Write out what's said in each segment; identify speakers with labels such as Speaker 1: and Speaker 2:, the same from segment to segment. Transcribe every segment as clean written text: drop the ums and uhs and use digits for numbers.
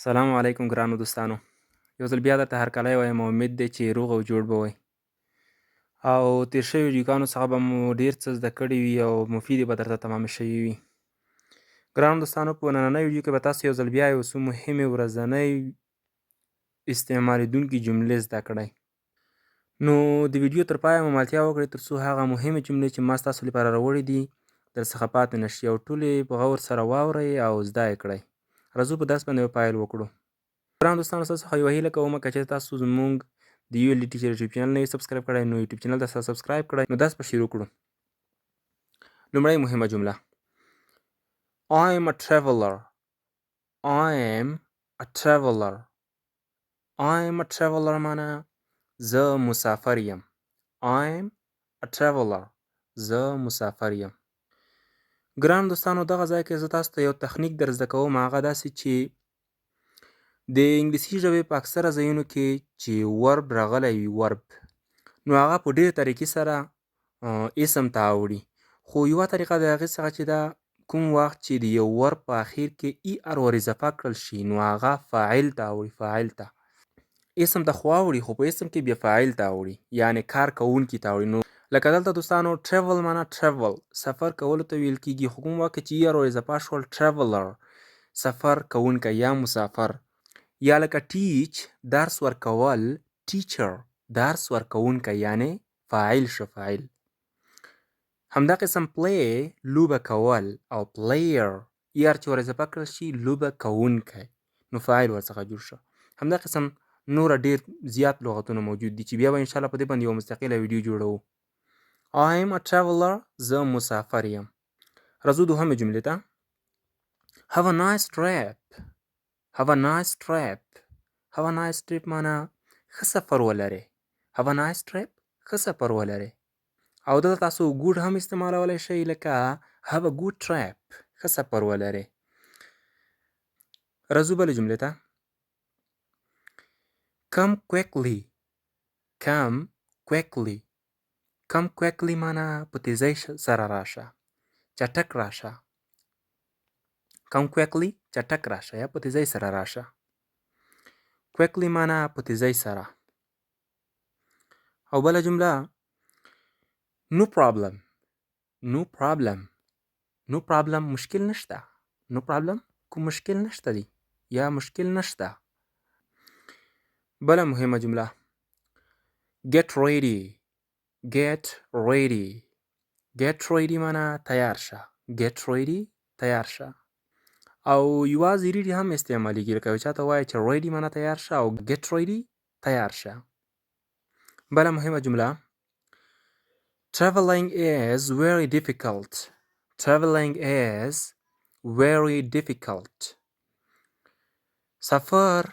Speaker 1: سلام علیکم ګرانو دوستانو، یو ځل بیا درته هرکلی وایم او امید دی چې روغ او جوړ به وئ او تیر شوي ویډیوګانو څخه به مو ډیر څه زده کړي وي او مفیدې به درته تمامې شوي وي. ګرانو دوستانو، په نننۍ ویډیو کې به تاسو یو ځل بیا یو څو مهمې ورځنۍ استعمالیدونکي جملې زده کړئ. نو د ویډیو تر پایه مو ملتیا وکړئ تر څو هغه مهمې جملې چې ما ستاسو لپاره راوړې دي در څخه پاتې نه شي او ټولې په غور سره واورئ او زده یې کړئ. راځو په درس باندې به پیل وکړو. ګرانو دوستانو، ستاسو څخه یوه هیله کوم، که چېرې تاسو زموږ د یو ایل ډي ټیچر یوټیوب چینل نه وي سبسکرایب کړی نو یوټیوب چینل درسره سبسکرایب کړئ. نو درس به شروع کړو. لومړۍ مهمه جمله: I am a traveler. I am a traveler. I am a traveler معنی زه مسافر یم. I am a traveler، زه مسافر یم. ګران دوستانو، دغه ځای کې زه تاسو ته یو تخنیک در زده کوم، هغه داسې چې د انګلیسي ژبې په اکثره ځایونو کې چې verb راغلی وي، verb نو هغه په ډېر طریقې سره اسم ته اوړي، خو یوه طریقه د هغې څخه چې دا کوم وخت چې د یو verb په اخیر کې er ور اضافه کړل شي نو هغه فاعل ته اوړي. فاعل ته، اسم ته خو اوړي، خو په اسم کې بیا فاعل ته اوړي، یعنې کار کوونکي ته اوړي. نو لکه دلته دوستانو، travel معنا travel سفر کولو ته ویل کیږي، خو کوم وخت چې er ور اضافه شول، traveler، سفر کوونکی یا مسافر. یا لکه teach درس ورکول، teacher درس ورکوونکی، یعنې فاعل شو، فاعل. همدا قسم play لوبه کول او player، er چې ور اضافه کړل شي، لوبه کوونکی، نو فاعل ورڅخه جوړ شو. همدا قسم نور ډیر زیات لغتونه موجود دي چې بیا به انشاءالله په دې باندې یو مستقله ویډیو جوړوو. I am a traveler، زه مسافر یم. راځو دوهمې جملې ته. Have a nice trip. Have a nice trip. Have a nice trip معنا ښه سفر ولرې. Have a nice trip، ښه سفر ولرې. او دلته تاسو good هم استعمالولی شئ، لکه have a good trip، ښه سفر ولرې. راځو بلې جملې ته. Come quickly. Come quickly. Come quickly معنا په تیزۍ سره راشه، چټک راشه. Come quickly، چټک راشه یا په تیزۍ سره راشه. Quickly معنا په تیزۍ سره. او بله جمله: No problem. No problem. No problem، مشکل نشته. No problem، کوم مشکل نشته دی یا مشکل نشته. بله مهمه جمله: Get ready. Get ready. Get ready معنا تیار شه. Get ready، تیار شه. او یوازې ready هم استعمالیږي، لکه یو چاته وایي چې ready معنا تیار شه او get ready تیار شه. بله مهمه جمله: Traveling is very difficult. Traveling is very difficult. سفر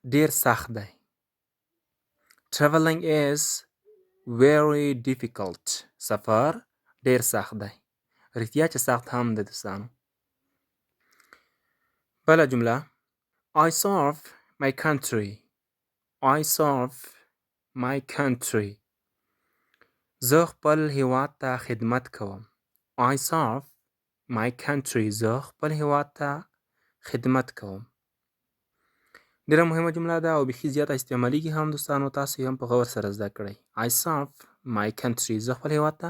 Speaker 1: ډیر سخت دی. Traveling is very difficult. سفر ډیر سخت دی. رښتیا چې سخت هم دی دوستانو. بله جمله: I serve my country. I serve my country. زه خپل هیواد ته خدمت کوم. I serve my country. زه خپل هیواد ته خدمت کوم. ډیره مهمه جمله ده او بیخي زیاته استعمالیږي هم دوستانو، تاسو یې هم په غور سره زده کړئ. I serve my country، زه خپل هیواد ته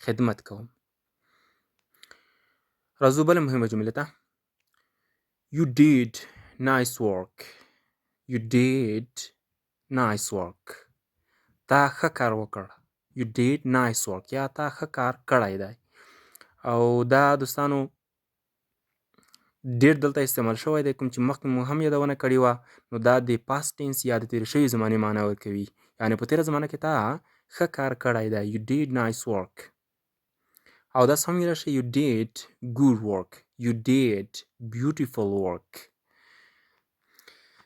Speaker 1: خدمت کوم. راځو بله مهمه جمله ته. You did nice work. You did nice work. تا ښه کار وکړ. You did nice work یا تا ښه کار کړی دی. او دا دوستانو did دلته استعمال شوی دی، کوم چې مخکې مو هم یادونه کړې وه. نو دا د past tense یا د تېرې شوې زمانې معنا ورکوي، یعنې په تېره زمانه کې تا ښه کار کړی دی. You did nice work. او داسې هم ویلی شئ: You did good work. You did beautiful work.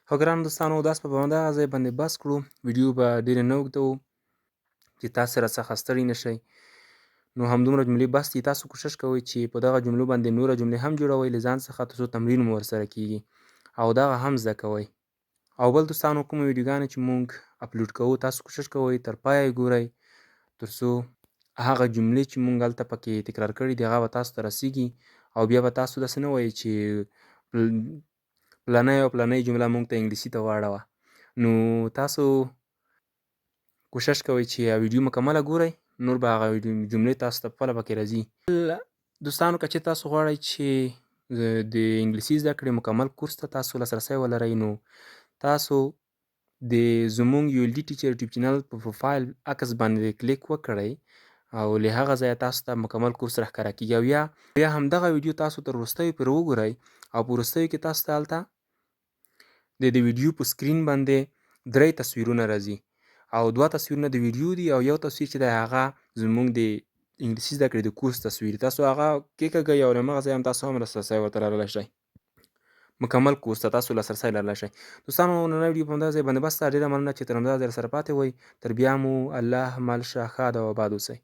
Speaker 1: خو ګرانو دوستانو، داس په همدغه ځای باندې بس کړو، ویډیو به ډېره نه اوږدوو چې تاسې راڅخه ستړي نه شئ. نو همدومره جملې بس دي. تاسو کوشش کوئ چې په دغه جملو باندې نوره جملې هم جوړوئ له ځان څخه، تر څو تمرین مو ورسره کیږي او دغه هم زده کوئ. او بل دوستانو، کومې ویډیوګانې چې مونږ اپلوډ کوو، تاسو کوشش کوئ تر پایه یې ګورئ، تر څو هغه جملې چې مونږ هلته پکې تکرار کړي دي هغه به تاسو ته رسیږي او بیا به تاسو داسې نه وایئ چې پلانۍ او پلانۍ جمله مونږ ته انګلیسي ته واړوه. نو تاسو کوشش کوئ چې ویډیو مکمله ګورئ، نور به هغه جملې تاسو ته خپله پکې راځي. دوستانو، که چېرې تاسو غواړئ چې د انګلیسي زده کړې مکمل کورس ته تاسو لاسرسی ولرئ، نو تاسو د زمونږ یو ډي ټیچر یوټیوب چینل په پروفایل عکس باندې کلیک وکړئ او له هغه ځایه تاسو ته مکمل کورس راښکاره کېږي، او یا همدغه ویډیو تاسو تر وروستیو پورې وګورئ او په وروستیو کې تاسو ته هلته د دې ویډیو په سکرین باندې درې تصویرونه راځي، او دوه تصویرونه د ویډیو دي او یو تصویر چې دی هغه زمونږ د انګلیسي زده کړې د کورس تصویر. تاسو هغه کېکاږئ او له هماغه ځایه هم تاسو هم لاسرسی ورته لرلی شئ، مکمل کورس ته تاسو لاسرسی لرلی شئ. دوستانو، نننۍ ویډیو په همدغه ځای باندې بس ده. ډېره مننه چې تر همدغه ځای سره پاتې وئ. تر بیا مو الله مل شه، ښاد او اباد اوسئ.